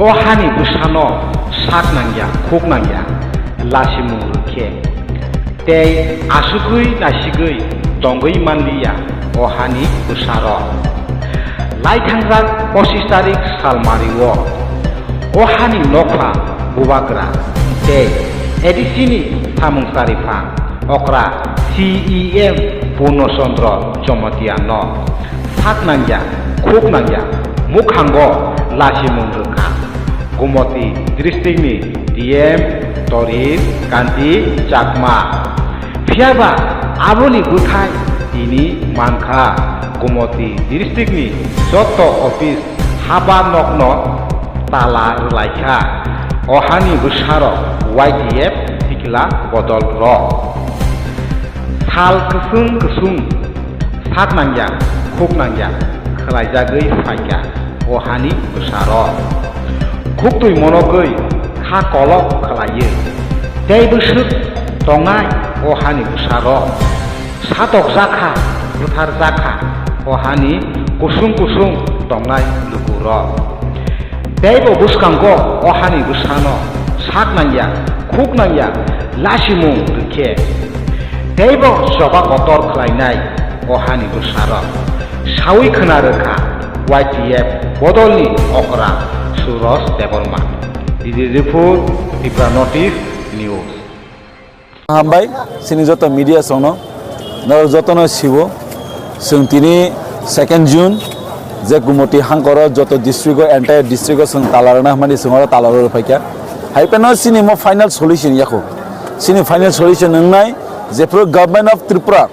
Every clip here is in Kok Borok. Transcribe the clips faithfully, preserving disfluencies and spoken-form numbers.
O hani bwsano sak nangya, khuk nangya, lasimung rwkhe, tei asugwi nasigwi tongwi manliya o hani bwsarok. Laithangjak pochis tarik salmario o hani nokha bubagra tei A D C ni samung chariphang okra C E M Purno Chandra Jamatia no sak nangya, khuk nangya, mwkhango lasimung rwkha Gumoti district ni D M Torir Kanti Chakma. Phiyaba aboni bwthai tini mankha Gumoti district ni joto office haba nokno tala rwlaikha. O hani bwsarok Y T F sikla bodol rok. Sal kwswng kwswng sak nangya, khuk nangya, khwlaijagwi phaikha o hani bwsarok. Khuktwi monogwi kha kolok khwlaiwi tei bwswk tongnai o hani bwsarok. Satok jakha, bwthar jakha o hani kusung kusung tongnai lukurok. Teibo bwskango o hani bwsano sak nangya, khuk nangya, lasimung rwkhe. Teibo choba kotor khlainai o hani bwsarok. Sawi khwna rwkha Y T F bodolni okra Suros Debbarma. Didi Rifur, Tipra Notice News. Hambai, chini joto media songno, norok jotono sibo, chwng tini second June, je Gumoti hangkoro joto district o, entire district o chwng tala rwna hwnmani chwng oro tala rw phaikha. Hai phano chini mo final solution yakho. Chini final solution wngnai, jephru Government of Tripura,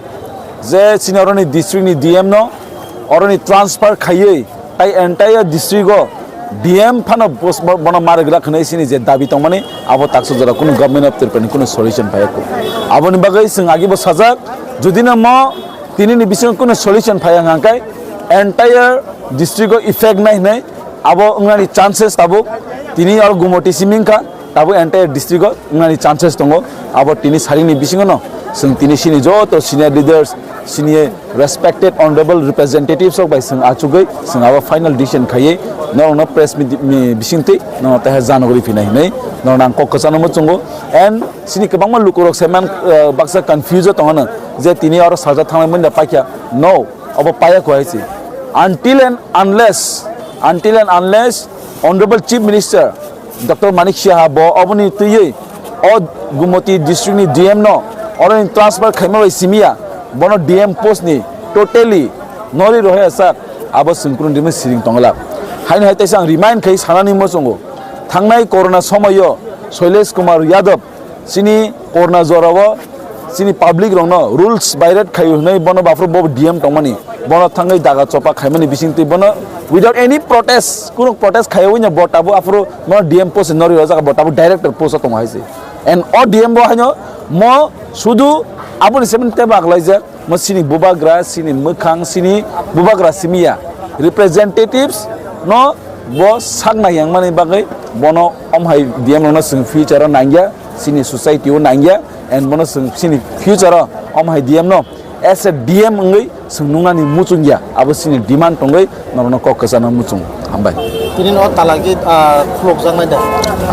je chini oroni district ni D M no, oroni transfer khaiwi, tai entire district o D M phano bos-, bo-, bono ma rwgwlak hwnwi chini je dabi tongmani, abo taksa jora kunu Government of Tripura ni kunu solution phaiya kho. Aboni bagwi chwng agibo sajak, jodi no mo tini ni bisingo kunu solution phaiya hwnkha khe, entire district o effect nai hwnwi abo wngnani chances tabuk tini oro Gumoti simi wngkha. Tabuk entire district o wngnani chances tongo. Abo tini saringni bisingono chwng tini chini joto senior leaders, chini respected honorable representatives rok bai chwng achugwi chwng abo final decision khaiwi norokno press meet ni bisingtwi norokno teha janagori phinai hinwi norokno ang kok kwchangno muchungo. And chini kwbangma lukurok saiman, uh, baksa confuse o tongano je tini oro sajak thangnai munda paikha. No, abo paya kho hai se. Until and unless, until and unless Honorable Chief Minister Doctor Manik Saha bo oboni twiwi o Gumoti district ni D M no oroni transfer khaima bai simiya, bono D M post ni totally nori rohaya sak, abo chwng kunu dino siring tongla. Haino hai teisa ang remind khai sanani muchungo, thangnai corona somoyo Shailesh Kumar Yadav chini corona jorao chini public rokno rules violate khai hwnwi bono baphuru bo D M tongmani, bono thangwi daga chopa khaimani bisingtwi bono without any protest, kunu protest khaiwi no bo tabuk aphuru bono D M post nori rojak, bo tabuk director post o tongo hai se. And o D M bo haino mo sudu aboni semen teba aklaijak, mo chini bubagra, chini mwkhang, chini bubagra simiya, representatives no bo sakna yangmani bagwi bono om hai D M rokno chwng future o nangya, chini society o nangya, and bono chwng chini future o om hai D M no as a D M wngwi chwng nungnani muchungya, abo chini demand tongwi norokno kok kwchangno muchung. Hambai. Tini no talagi, ah, khulokjaknai da?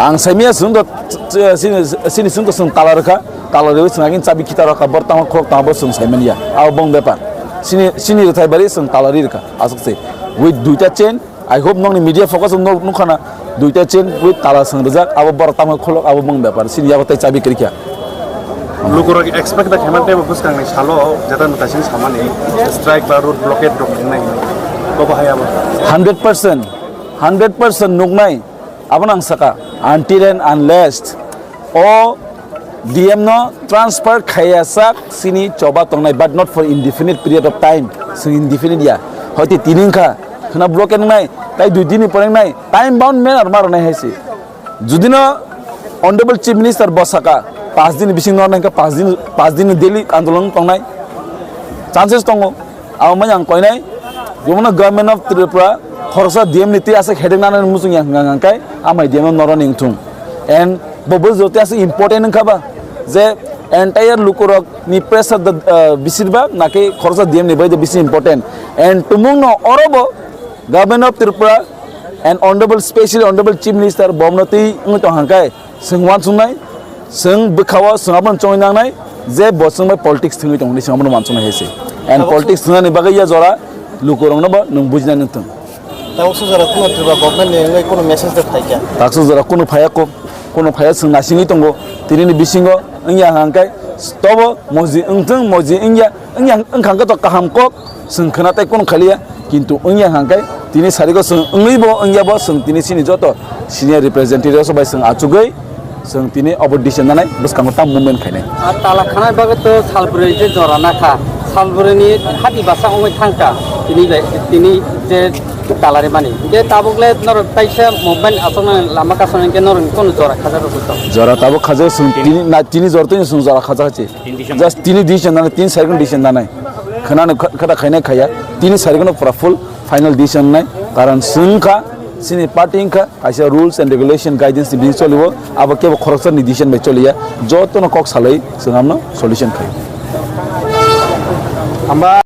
Ang saimaya chwng to, ch-, ch-, chini, chini chwng to chwng tala rwkha, tala rwi chwng agin chabi khita rwkha, bor tamo khulok tamo bo chwng saimanya, abo bong bepar. Chini, chini rwthai bari chwng tala ri rwkha, aswk se. With duita chain, I hope nokni media focus no nukha na, duita chain with tala seng rijak, abo borok tamo kholok, abo bong bepar, sini yago tei chabi kwrwikha. Lukurok expect da khaimani teibo bwskangni salo jeta mwtaising samani strike ba road blockade rok khengnai hinwi. Bobo hai abo. Hundred percent, hundred percent nuknai, abono ang saka, until and unless o D M no transfer khaiya sak sini choba tongnai, but not for indefinite period of time. Sing indefinite ya. Hoite tini wngkha, khna blockade wngnai, tai dui dini pore wngnai, time bound manner ma rwnai hai se. Judi no Honorable Chief Minister bo saka, pas din bising no nangkha, pas din, pas din daily andolon tongnai. Chances tongo. Abo manya ang koinai, jomono Government of Tripura khoroksa D M ni twi aswk headache nanani muchung ya hwnka hwnka khe, amai D M no noroni wngthung. And bo bo joto aswk important wngkha ba, je entire lukurok ni pressure da, ah, bisir ba, naki khoroksa D M ni bai da bisi important. And tumung no oro bo Government of Tripura And honorable, specially honorable Chief Minister bomno twi wngwi tong hangkai, chwng uansuknai, chwng bwkhao chwng abono chongwi nangnai, je bo chwng bai politics thwngwi tongmani chwng abono uansuknai hai se. And politics thwngnani bagwi ya jora lukurokno bo nwng bujinai nwng thwng. Tabuk sujara kuno Tripura government ni wngwi kuno message de phaikha. Taksa jora kuno phaya ko, kuno phaya chwng nasingwi tongo. Tini ni bisingo wngya hangkai tobo moji wngthwng, moji wngya, wngya wngkha hangkhe to kaham kok chwng khwna tei kuno khaliya. Kintu wngya hangkai tini sariko chwng wngwi bo wngya bo chwng tini chini joto senior representative rok bai chwng achugwi chwng tini obo decision nanai bwskango tam movement khainai. A tala khanai bagwi to salbrwi je jora nakha. Salbrwi ni hati basa wngwi thangkha. Tini bai, tini je tala rimani. Je tabuk le norok kaisa movement asokna lama kasonai khe norok ni kono jora khajar rw bwskango. Jora tabuk khajar chwng tini na tini jora tini chwng jora khajar chi. Just tini decision nanai, tini sariko decision nanai. Khwnani kha-, khata khainai khaya. Tini sariko no pura full final decision nai. Karon chwng kha, chini party wngkha, kaisa rules and regulation guidance ni bini choliwo, abo kebo khoroksa ni decision bai choliya, joto no kok salai chwng amno solution khai. Hamba.